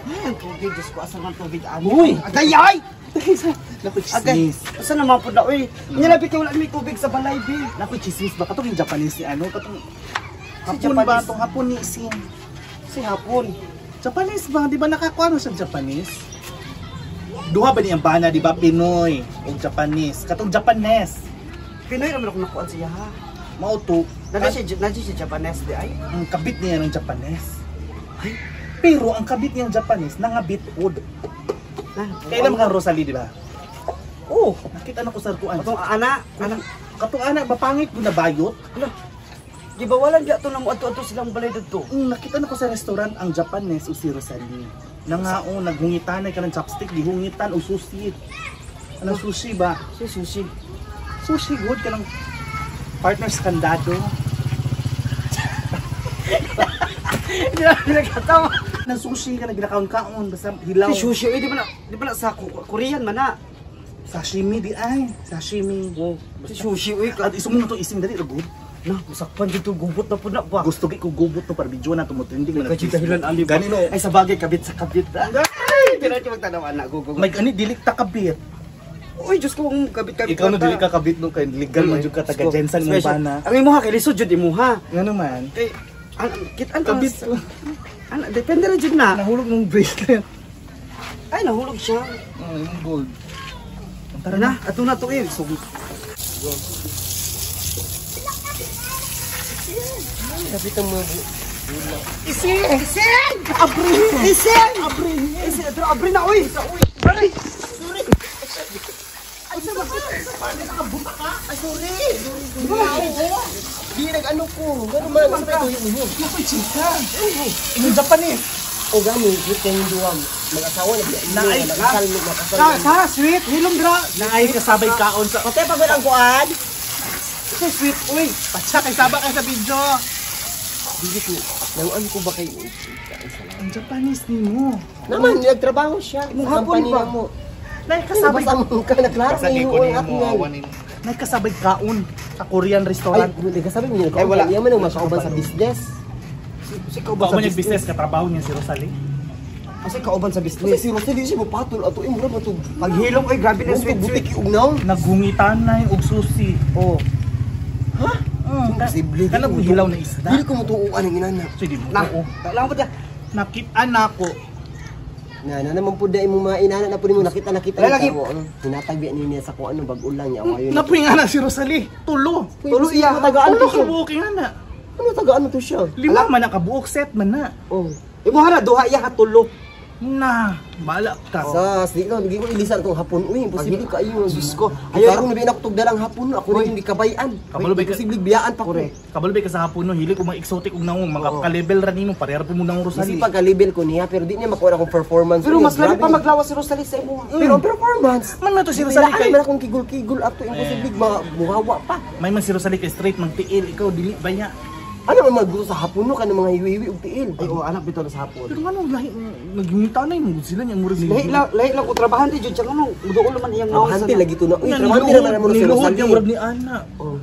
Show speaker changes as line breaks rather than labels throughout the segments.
Ay, ang tubig, Diyos ko, asa man tubig ani?
Uy!
Agay ay!
Naku,
Agay,
chismis.
asa naman po na, uy. Nilapit ka wala may tubig sa balay, bi.
Naku, chismis ba? Katong yung Japanese ni ano? Katong
Si
hapon ba?
Japanese.
Itong hapon ni Isin.
Si hapon.
Japanese ba? Di ba nakakuha siya Japanese? Duha ba niyang bana, di ba? Pinoy o Japanese. Katong Japanese.
Pinoy naman ako nakuan siya, ha.
Mao to.
Nandun siya Japanese, di ay.
Ang kabit niya ng Japanese. Ay, pero ang kabit niyang Japanese, nangabit pod.
Na,
Kailan mga Rosalie, di ba?
Oh,
Nakita na ko sa kuan.
atong ana, ana.
Katong ana ba pangit mo na bayot?
Ala. Gibawalan di ato nang adto-adto silang balay didto.
Nakita na ko sa restaurant ang Japanese o si Rosalie. Nangao, naghungitan ay kanang chopstick, gihungitan o sushi. Anong sushi ba?
Si sushi.
Sushi good kanang partner sa kandado.
Hindi na nagkatawa.
Nang sushi ka na ginakaon-kaon basta hilaw.
Si sushi, eh, di ba na sa Korean man na.
Sashimi di ay, sashimi.
Oh, si sushi, uy.
At isumong na to ising dali ra gud.
Na, masakpan dito, gubot na po na ba?
Gusto gid ko gubot no para video na to mo trending man.
Kasi dahilan ali ba?
Gani no.
Ay, sa bagay, kabit sa kabit. Ay, pero ka magtanaw, anak. Go, go, go.
May gani dili ta kabit.
Uy, Diyos ko, kung kabit-kabit.
Ikaw no
na
dili
ta.
ka kabit no kay legal man jud ka taga
Diyos ko.
Jensen mo
Special.
bana.
Ang imuha, kay lisod jud imuha.
Ngano man?
Kay, an, kitaan ka.
Kabit.
An, depende na jud na.
Nahulog ng bracelet.
Ay, nahulog siya.
Oh, yung gold.
Tara na, ato na to eh. So,
Kapit ang mga
Ising!
Ising!
Abri!
Ising!
Abri!
Ising! Pero abri na, uy! Sorry! Sorry!
Ay, sorry! Di nag-ano ko. Gano man, sa ito yung mo.
Naku, chika! Yung Japanese!
O gani, sweet kayong duwam. Mag-asawa na biya.
Naay.
Nakasal, nakasal.
Sa, sa, sweet! Hilom dra!
Naay kasabay kaon sa...
Patay pa ang kuan.
Sa sweet, uy!
Patsa, kay saba kay sa video!
Dili ko, nanguan ko ba kay
Ang Japanese ni mo.
Naman, nagtrabaho siya.
Mong
Sa
hapon
company
ba?
na mo.
Naay kasabay...
Basta mo ka, naklaro na yung ang akong
Naay kasabay kaon sa Korean
Ay,
restaurant.
hindi kasabi mo niya.
Ay, wala.
Iya man ang makauban sa business.
Si kauban
Baka
sa
mo yung business, katrabaho niya si Rosalie.
Kasi kauban sa
Kasi
business.
si Rosalie siya mapatol ato imura man to.
Paghilom, uy, grabe na sweet, sweet.
Butik ugnaw.
Nagungitan na yung og sushi.
Oh.
Ha? Imposible.
Kanang hilaw na isda.
Dili ko mutuoan ang inana.
So, di mo.
Na,
Oo.
lang po da.
Nakita na ako.
Na na naman pud na imong mga inana na pud nimo nakita nakita
Wala lagi.
ni ano. Hinatag biya niya sa kuan ano bag-o lang niya ayo.
Napuy nga na si Rosalie. Tulo.
Tulo iya tagaan
Tulo
to siya.
kabuok nga na.
Ano tagaan to siya?
Lima man na kabuok set man na.
Oh.
Imuha na, duha iya katulo.
Na, bala ka.
Sa di no di ko ilisan tong hapon uy imposible kaayo.
Diyos ko.
Ayo karon na biya ako tugdalang hapon ako rin hindi kabayan.
Kabalo ba ka-
Imposible biyaan pa ko.
Kabalo ba ka sa hapon no, hili ko mga exotic ug naong mga
Oo.
ka-level ra nimo, parehara po mo naong Rosalie.
Kasi pagka-level ko niya pero di niya makuha akong performance.
Pero
Uy,
mas lami
grabe.
pa maglawas si Rosalie sa imuha.
Pero ang performance
Man na to si Rosalie
Kay
kay
man akong kigul-kigul ato imposible muhawa pa.
May man si Rosalie kay straight magtiil ikaw dili ba niya.
Ano man maggusto sa hapon no kanang mga hiwi-hiwi og tiil.
Ay, oh, anak bitaw na sa hapon.
Pero nganong lahi nagingita na yung sila niya murag
Lahi lang, lahi lang ko trabahan di jud siya ano, muduol man iyang naong
Trabahante lagi to na. Uy, trabahante naman mo si
Niluhod
Rosalie.
niya murag ni Ana.
Oh.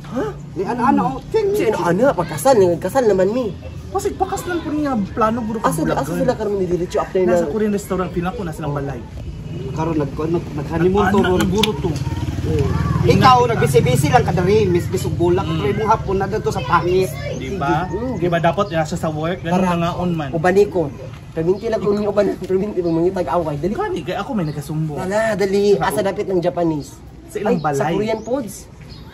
Ha?
Ni ana ana oh, ting.
Si ano ana pagkasal, nagkasal naman mi.
Kasi pakaslan po niya plano guro
Asa asa sila karon ni diretso after na.
Nasa Korean restaurant pila ko na silang balay.
Karon nag nag honeymoon to
Ana
ron.
na guro to.
Ikaw nagbisi-bisi lang ka diri, misbis og bulak pero imong hapon na dito sa pangit.
Di ba? Di ba dapat nasa sa work ganun
Tara.
nga on man.
Uban ko. Perminti lang kung uban, perminti mo mangitag away. Dali.
Gani kay ako may nagkasumbo.
Tala, dali. Asa dapit ng Japanese?
Sa ilang
Ay,
balay.
Sa Korean foods.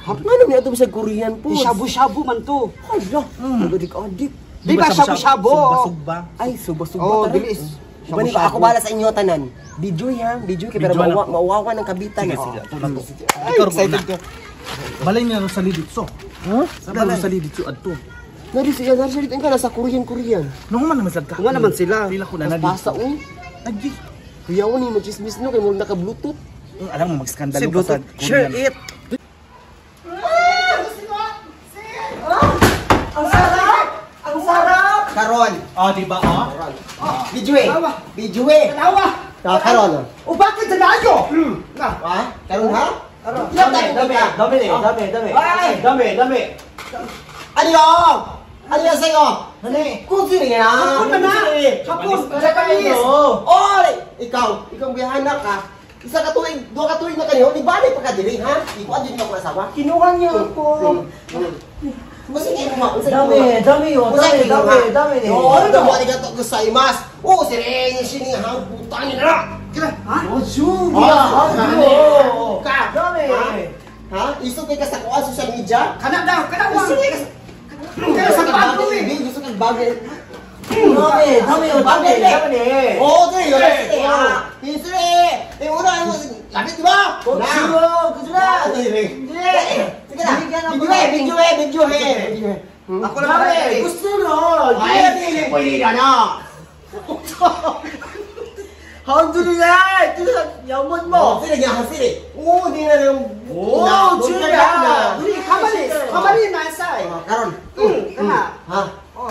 Ngano ni ato sa Korean foods?
Shabu-shabu man to.
Hala, nagadik-adik.
Di ba shabu-shabu?
Sugba-sugba.
Ay, suba-suba
Oh,
tara.
bilis.
Uban ko,
Shabu-shabu.
ako bala sa inyo tanan. Video ha, video kay para
Video na
mauwa,
po.
mauwawa ng kabitan.
Sige,
Oh.
sige. Ato na to.
Ay,
Ikaw
excited
na. Balay niya Rosalie dito.
Ha?
Sa balay Rosalie dito adto.
Nari siya, nari siya dito ka nasa Korean Korean.
Nung man naman sad ka.
Tunga naman sila.
Pila ko na na
Mas pasa
dito.
uy.
Lagi.
Kuyaw ni mo chismis no kay mo naka Bluetooth.
Alam mo magskandalo
Si
ka sa
Bluetooth. Share
Korean.
it.
Ang sarap! Karon.
Ah, di ba ah?
Video eh. Video eh.
Tawa.
Ah, karon.
O bakit dalayo? Na.
Ha? Karon ha?
Karon.
Dami, dami,
Dami, dami, dami.
Ay!
Dami, dami.
Ano? Ano yan sa'yo?
Nani?
Kung sino yan?
Hapon na na. Hapon, Japanese.
Oh, ikaw, ikaw bihana ka. Isa ka tuig, duha ka tuig na kaniyo, di bali pa ka diri, ha? Ikuan din ako asawa.
Kinuha niya ako.
Sige mo,
Dami, dami yun, dami, dami, dami.
Oo, dami arigato gozaimasu. Oh, sire, sini ha, putang ina.
Ha?
Oh, zoom!
Oh, ka.
Dami!
Ha? Iso kay ka sa kuan social media?
Kana daw, kana
Gusto
wa.
kay ka
Kaya sa bago eh.
Gusto kag bagay.
Dami, dami, dami, dami.
Oh, dire, yun. Ah, isre. Eh, una, lapit di ba?
Kuturo, kuturo.
Dire. Sige na. Video eh, video eh, video eh.
Ako lang
Dami,
pala.
gusto no.
Ay, dili pwede na na.
Alhamdulillah, ito yaman
Mo,
mo.
sige nga, sige. Oo, di na yung
Oh, Julia.
Kamali, kamali na say.
Karon.
Kana.
Ha?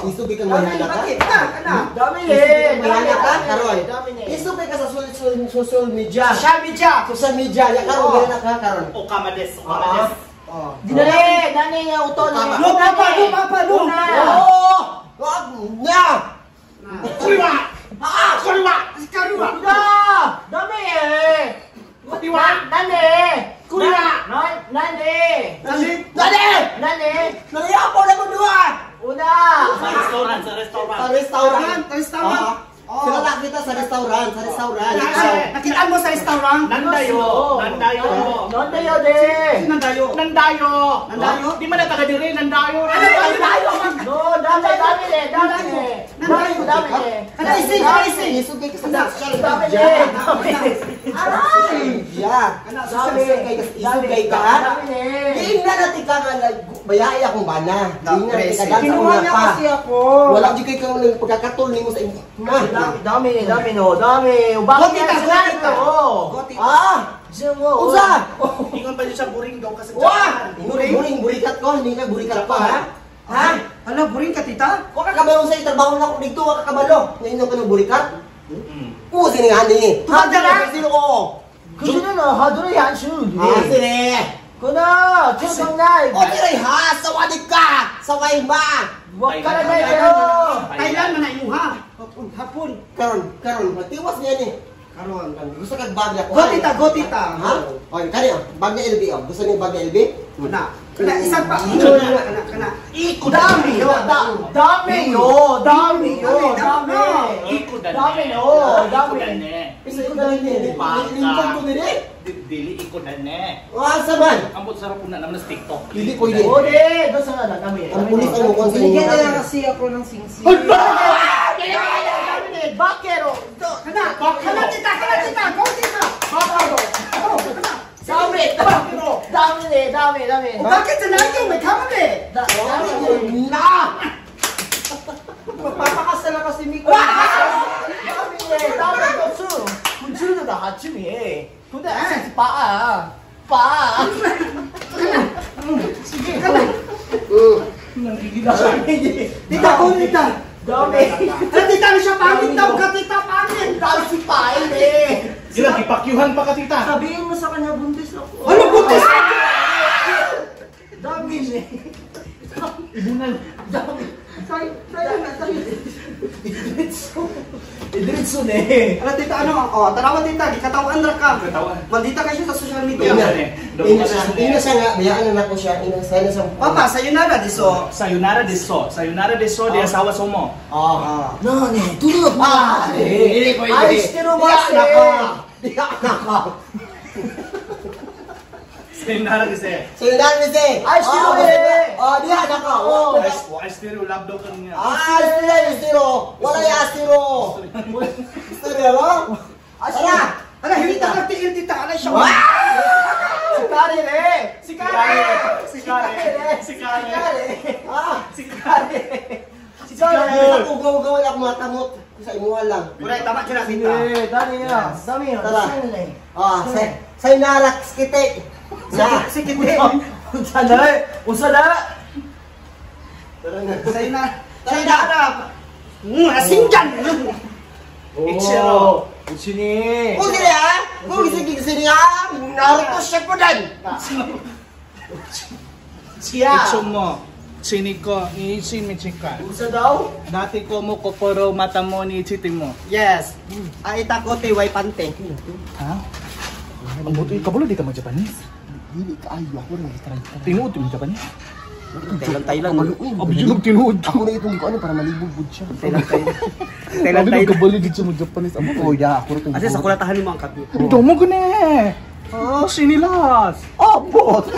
Isubi kang manana ka?
Bakit? Kana, kana.
Dami
Isubi
eh.
kang manana ka karon.
Dami eh.
Isubi ka sa social media.
Social media.
Social media, ya karon manana ka karon.
Okamades, okamades.
Oh.
Dinali, nani nga uto ni.
Tama.
No, papa, no, papa, no.
Oo! Wag na!
Kuriwa!
Ah!
Kuriwa!
Karuwa.
Kuda! Dami eh.
Kuriwa!
Nani!
Kuriwa!
Nani!
Nani?
Dali!
Nani!
Naliyapo na mo duha!
Una!
Sa restaurant, sa restaurant.
Sa restaurant.
Sa restaurant.
Ah, Sila lang kita sa restaurant, sa restaurant.
Nakita mo sa restaurant?
Nandayo, nandayo.
Nandayo de!
Sino nandayo?
Nandayo.
Nandayo?
Di man na taga diri, nandayo.
Nandayo.
No, dami, dami eh, dami eh. Dami, dami eh.
Kana isi, kana isi.
Isubi ka sa social
Dami
media.
eh, dami.
Aray! Yeah.
Kana,
Dami. Isugay ka, ha?
Dami eh.
Tingnan natin ka nga, bayay akong bana. Tingnan natin ka daan sa
Kinuha
una
niya
pa.
kasi ako.
Wala di kay kang pagkakatol nimo sa imo. Na.
Dami, dami, dami no, dami. Bakit
Go, tita, go, tita.
Oh.
Go, tita.
Ah!
Diyan mo.
Unsa?
Ingon pa siya sa buring daw kasi
Wah! Buring, buring, burikat ko, hindi na burikat ko, ha? Ha?
Ala, buring ka, tita?
Wa ka kabalo sa trabaho na ko dito, wa ka kabalo. Ngayon ka ng burikat? Oo, sini nga ni.
Tubag na lang?
Sino ko?
Kuno no, haduro yan siya.
Ah, sini.
Kuno, chutong na.
O, tiray ha! Sawadi ka! Saway ba?
Wag ka na na pero.
Thailand man na imuha. Hapon, hapon.
Karon, karon, matiwas niya ni.
Karon.
Gusto kag bag niya ko.
Go, tita, go, tita.
Ha? O, kani oh, bag niya LB oh. Gusto niyo bag niya LB?
Kana. Kana, isang pa. Kana, kana, kana.
Iko
Dami yo, dami yo, dami yo, dami.
Iko dane.
Dami no, dami.
Iko dane.
Isa ko dali. Lingkod ko dili.
Dili iko dane.
Wa sa man.
Ambot sarap na naman sa TikTok.
Dili pwede.
O de, doon sa na dami.
Ang pulis ang mukha sa inyo.
Binigyan na lang kasi ako ng singsing.
Bakero.
Kana, kana, tita, kana, tita. Go, tita.
Bakero.
Go, kana.
Dami, dami, dami, dami, dami.
O, bakit sa nayo? May kamali.
Dami.
Na!
Magpapakasal ako si Miko.
dami, dami kutsu. Kutsu na hachimi. 근데 paa. Paa. Sige. Nanggigil ako.
Tita, go, tita.
Dami.
Ala, tita, ano siya? Pangit daw ka, tita, pangit.
Dami si Pael eh.
Sila gipakyuhan pa ka tita.
Sabihin mo sa kanya, buntis ako.
Ano, buntis?
Dami eh.
Ibunal.
Dami.
Sayang, sayang na, sayang.
Idritso. Idritso na eh.
Ala, tita, ano? Oh, tanawa, tita. Gikatawan ra ka.
Katawan.
Maldita kayo sa social media.
Ina,
Ina.
ina siya, ina siya nga, bayaan na nako siya, ina siya na siya.
Papa, sayonara, diso.
Sayonara deso. Sayonara deso di asawa sumo.
Ah.
No, ne. Tulog.
Ah, dili pwede.
Ay, stiro mo
Diya
eh.
na ka. Diya na ka.
Sayonara dese.
Sayonara dese.
Ay, stiro eh.
Oh, diya na ka.
Oh.
Ay stereo love daw kanya.
Ah, stiro, stiro. Wala ya stiro. Stiro. Tara.
Ala, hindi ta tiil, tita. Ala siya.
Si Karen eh. Si Karen.
Si Karen. Si Karen.
Ah,
Si Karen.
Si Karen.
ugaw-ugaw wala akong matamot. Sa imuha lang.
Wala, tama siya na, tita.
Sige, dami na. Dami na.
Tara.
Dami na eh.
Ah, sayonara kite. Na.
Sige, sige.
Unsa na? Unsa na?
Tara na.
Sayonara.
Tara na.
Sayonara. Asin dyan.
Ichiro.
Uchini.
Kung sini ha? Kung sini sini ha? Naruto Shippuden.
Siya.
Itsumo. Chiniko, ichi michika.
Unsa daw?
Dati ko mo kokoro mata mo ni ichiti mo.
Yes. Ay takote way pante.
Ha? Ang buto, kabalo di ka mag-Japanese.
Dili kaayo ako rin try.
Tinuod mo Japanese?
Thailand, Thailand.
Abjulog tinuod.
Ako na itong ano para malibog gud siya.
Thailand, Thailand. Thailand,
Sabi
Thailand.
kabalo di siya mag-Japanese. Amo
Oh, yeah, ako rin.
Asa sa kulatahan mo ang kape.
Ito mo gune. Oh, sinilas.
Oh, bot.